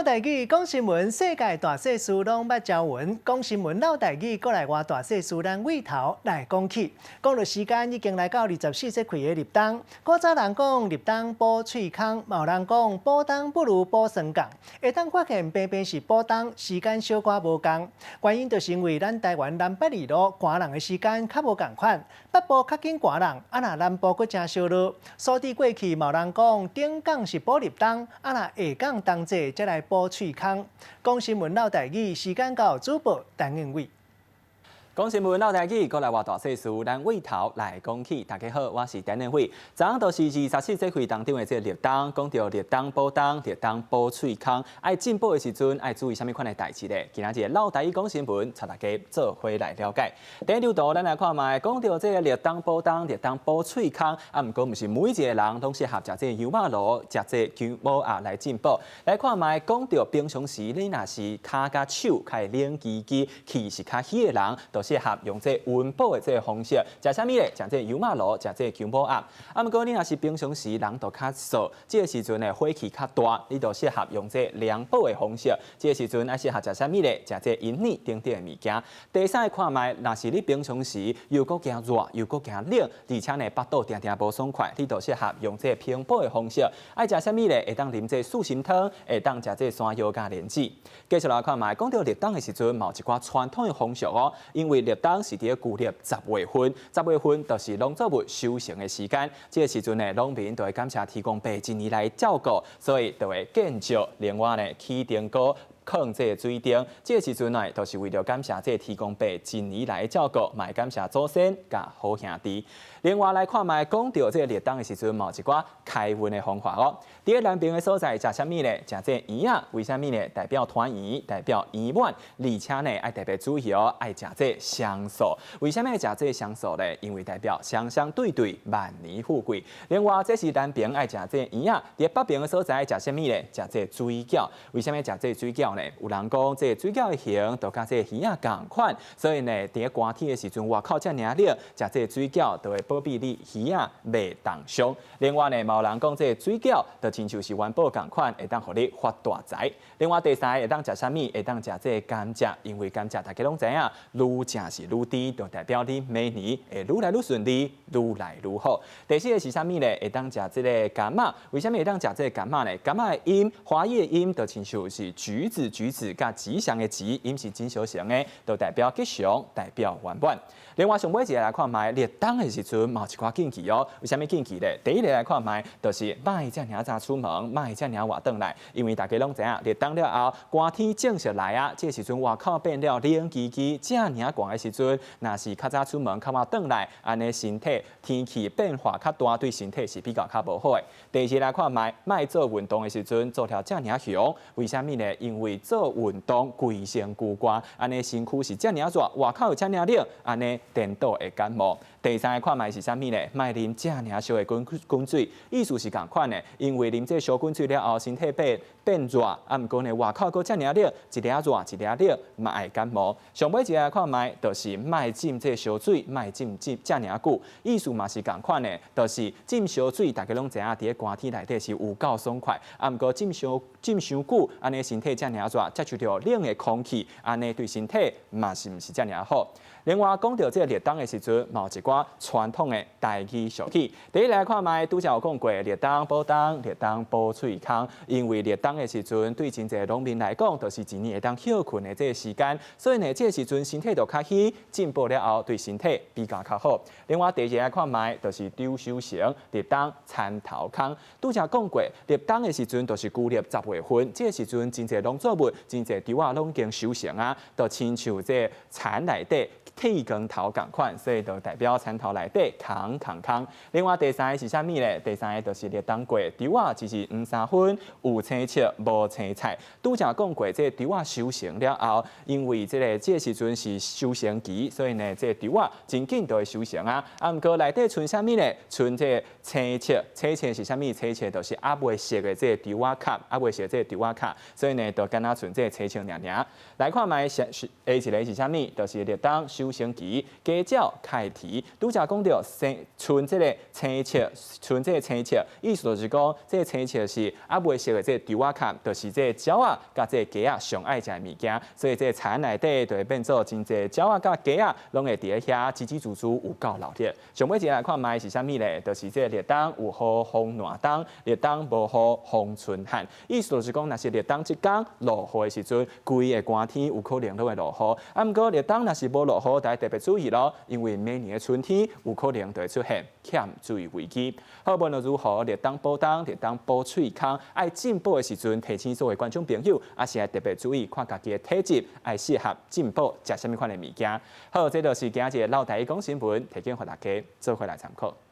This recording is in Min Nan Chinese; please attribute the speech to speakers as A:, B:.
A: 嘮台語講新聞，世界大細事攏捌招聞。講新聞嘮台語，閣來活大細事，咱對頭來講起。講到時間已經來到24節氣的立冬。古早人講立冬補喙空，嘛有人講補冬不如補霜降。會當發現平平是補冬，時間小可無仝。原因就是因為咱台灣南北二路寒人的時間較無仝款，北部較緊寒人，啊若南部閣誠燒熱。所以過去嘛有人講頂港是補立冬，啊若下港冬至才來補喙空。講新聞嘮台語，時間到，主播陳英偉。
B: 講新聞嘮台語，閣來活大細事，咱對頭來講起。大家好，我是陳彦偉。昨昏就是24節氣當中的這個立冬，講著立冬補冬，立冬補喙空，愛進補的時陣，愛注意啥物款的代誌咧？今仔日嘮台語講新聞，帶大家做伙來了解。第一張圖，咱來看覓，講著這個立冬補冬，立冬補喙空，啊，毋過毋是每一個人攏適合食這個羊肉爐，食這個薑母鴨來進補。來看覓，講著平常時，你若是跤佮手較會冷吱吱，氣是較虛的人，就適合用這溫補的這個方式，食啥物咧？食這個羊肉爐，食這個薑母鴨。啊，毋過你若是平常時人就較燥，這個時陣呢火氣較大，你就適合用這涼補的方式。這個時陣愛適合食啥物咧？食這銀耳等等的物件。第三個看覓，若是你平常時又閣驚熱，又閣驚冷，而且呢腹肚定定無爽快，你就適合用這平補的方式。愛食啥物咧？會當啉這四神湯，會當食這山藥佮蓮子。繼續來看覓，講著立冬的時陣，嘛有一寡傳統的風俗哦。因為立冬是佇個舊曆10月份，十月份就是農作物收成的時間。這個時陣呢，農民就會感謝天公伯一年來照顧，所以就會建醮，另外呢起燈膏，囥這個水燈。這個時陣呢，就是為著感謝這個天公伯一年來照顧，嘛會感謝祖先佮好兄弟。另外來看覓，講著這個立冬的時陣，嘛有一寡開運的方法哦。佇個南邊的所在食啥物呢？食這個圓仔，為啥物呢？代表團圓，代表圓滿，而且呢，愛特別注意哦，愛食這香素。為啥物愛食這香素呢？因為代表雙雙對對，萬年富貴。另外，這是南邊愛食這圓仔，佇北邊的所在愛食啥物呢？食這水餃。為啥物食這水餃呢？有人講這水餃的形就佮這魚仔仝款，所以呢，佇個寒天的時陣，外口遮爾冷，食這水餃就會保庇你魚仔袂凍傷。另外呢，嘛有人講這水餃就親像是元寶仝款，會當予你發大財。另外第三個會當食啥物？會當食這個甘蔗，因為甘蔗大家攏知影，愈食是愈甜，就代表你每年會愈來愈順利，愈來愈好。第四個是啥物呢？會當食這個柑仔，為啥物會當食這個柑仔呢？柑仔的音，華語的音，就親像是橘子，橘子佮吉祥的吉，音是真相像的，就代表吉祥，代表圓滿。另外上尾一個來看覓，立冬的時陣嘛有一寡禁忌哦。為啥物禁忌咧？第一個來看覓，就是莫遮爾早出門，莫遮爾晚轉來，因為大家攏知影，立冬了後，寒天正式來啊。這個時陣外口變了冷吱吱，遮爾寒的時陣，若是較早出門，較晚轉來，按呢身體天氣變化較大，對身體是比較較無好的。第二個來看覓，莫做運動的時陣做了遮爾雄，為啥物呢？因為做運動規身軀汗，按呢身軀是遮爾熱，外口又遮爾冷，按呢顛倒會感冒。第三個看覓是啥物呢？莫啉遮爾燒的滾滾水，意思是仝款的，因為啉這燒滾水了後，身體變變熱，啊，毋過呢外口閣遮爾冷，一下熱一下冷，嘛會感冒。上尾一個看覓，就是莫浸這燒水，莫浸浸遮爾久，意思嘛是仝款的，就是浸燒水，大家攏知影，佇個寒天內底是有夠爽快，啊，毋過浸傷浸傷久，按呢身體遮爾熱，接觸著冷的空氣，按呢對身體嘛是毋是遮爾好。另外講著這個立冬的時陣，嘛有一寡傳統的台語俗語。第一來看覓，拄才有講過，立冬補冬，立冬補喙空。因為立冬的時陣，對真濟農民來講，就是一年會當歇睏的這個時間，所以呢，這個時陣身體就較虛，進補了後對身體比較較好。另外第二個來看覓，就是秋收成，立冬田頭空。拄才講過，立冬的時陣就是舊曆10月份，這個時陣真濟農作物、真濟稻仔攏已經收成啊，就親像這田內底剃光頭仝款，所以就代表田頭內底空空空。另外第三個是啥物咧？第三個就是立冬過，稻仔只是黃三分，有青色無青菜。拄才講過，這個稻仔收成了後，因為這個時陣是收成期，所以呢，這個稻仔真緊就會收成啊。啊，毋過內底賰啥物咧？賰這個青色，青色是啥物？青色就是猶未熟的這個稻仔殼，猶未熟這個稻仔殼，所以呢，就敢若賰這個青色爾爾。來看覓下下一個是啥物？就是立冬收生期，雞鳥開啼，拄才講著生春這个青赤，春這个青赤，意思就是講，這个青赤是猶未熟的這个稻仔崁，就是這个鳥仔佮這个雞仔上愛食的物件，所以這个田內底就會變做真濟鳥仔佮雞仔，攏會佇咧遐吱吱吱吱有夠熱鬧。上尾一个來看覓是啥物咧？就是這个立冬有雨風暖冬，立冬無雨風春旱。意思就是講，若是立冬這工落雨的時陣，規个寒天有可能攏會落雨。啊，毋過立冬若是無落雨，著愛特別注意囉，因為明年的春天有可能就會出現欠水危機。好，無論如何，立冬補冬，立冬補喙空，愛進補的時陣，提醒所有觀眾朋友，也是愛特別注意，看家己的體質，愛適合進補食啥物款的物件。好，這就是今仔日老台語講新聞，提供予大家做伙來參考。